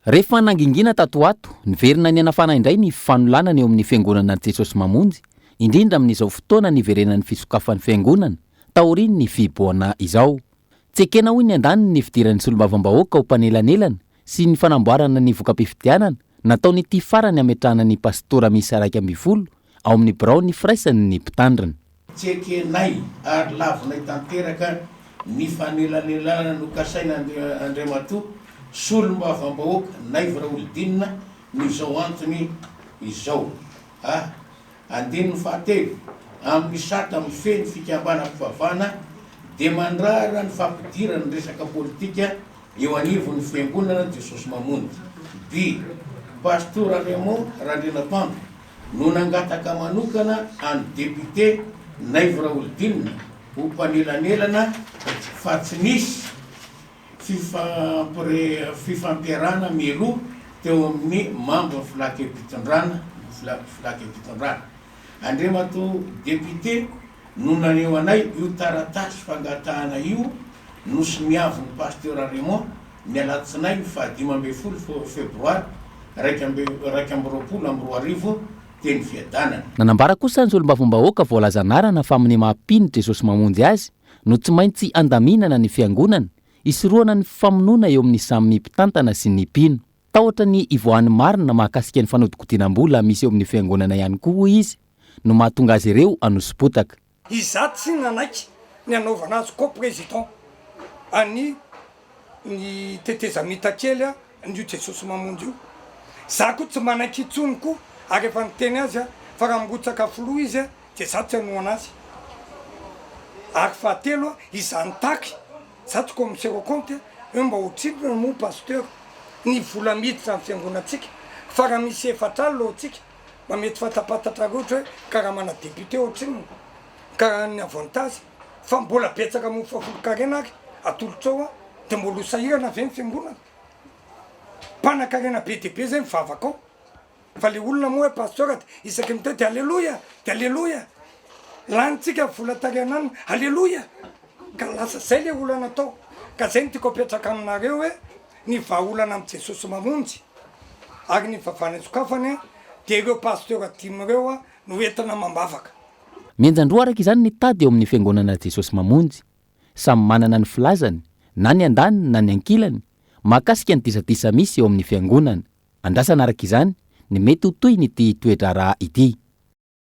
Rehefa nangingina tato ho ato, niverina nihanafana indray ny fifanolanana eo amin'ny Fiangonana Jesosy Mamonjy, indrindra amin'izao fotoana niverenan'ny fisokafan'ny Fiangonana taorian'ny fihibohana izao. Tsy ekena hoy ny andaniny ny fidiran'ny solombavambahoaka ho mpanelanelana sy ny fanamboarana ny voka-pifidianana nataon'ity farany hametrahana ny pastora miisa 11 ao amin'ny biraon'ny firaisan'ny mpitandrina. Tsy ekenay ary lavinay tanteraka ny fanelanelanana nokasaina Andriamatoa Solombavambahoaka Naivo Raholdina noho izao antony izao, a. Andininy fahatelo, Amin'ny sata mifehy ny fikambanam-pivavahana dia mandrara ny fampidirana ny resaka politika eo anivon'ny Fiangonana Jesosy Mamonjy. By, Pastora Raymond Randrianatoandro. no nangataka manokana an'i député Naivo Raholdina ho mpanelanelana fa tsy nisy fifampiarahana mialoha teo amin'ny mambran'ny filankevim-pitondrana filankevim-pitondrana. Andriamatoa député no naneho anay io taratasy fangatahana io nosoniavin'ny Pasteur Raymond ny alatsinainy faha 15 febroary 2021 teny Fiadanana. Nanambara kosa ny solombavambahoaka voalaza anarana fa amin'ny maha mpino Jesosy Mamonjy azy no tsy maintsy andaminana ny fiangonana, hisorohana ny famonoana eo amin'ny samy mpitantana sy ny mpino. Tahotra ny hivoahan'ny marina mahakasika ny fanodikodinam-bola misy eo amin'ny fiangonana ihany koa hoy izy no mahatonga azy ireo hanoso-potaka. Izaho tsy nanaiky ny hanaovana azy co-président an'i ny tetezamita kely an'io Jesosy Mamonjy io. Za koa tsy manaiky intsony koa ary efa niteny azy aho fa raha mirotsaka filoha izy dia za tsy hanohana azy. Ary fahatelo izaho nitaky, za tsy commissaire aux comptes hoe mba ohatrinona moa pasteur ny vola miditra amin'ny fiangonantsika fa raha misy 40 ao tsika Mba mety fantapantatrareo ohatra hoe karamana député ohatrinona, karaha ny avantage fa mbola betsaka amin'ny fahafolonkarena ary atolotrao an, de mbola ho sahirana ve ny fiangonana? Mpanakarena be dia be zay mivavaka ao fa le olona moa hoe pasteur de isaky ny miteny de aleloia de aleloia, lanintsika ny vola tary ananona, aleloia, ka lasa zay le olana tao, ka zay no tiako apetraka aminareo hoe ny vahaolana amin'i Jesosy mamonjy ary ny vavany sokafany dia ireo pasteur dimy ireo no entina amam-bavaka. Mihenjan-droa araka izany ny tady eo amin'ny Fiangonana Jesosy Mamonjy. Samy manana ny filazany, na ny andaniny na ny ankilany, mahakasika ny disadisa misy eo amin'ny Fiangonana. Andrasana araka izany ny mety ho tohin'ity toe-draharaha ity.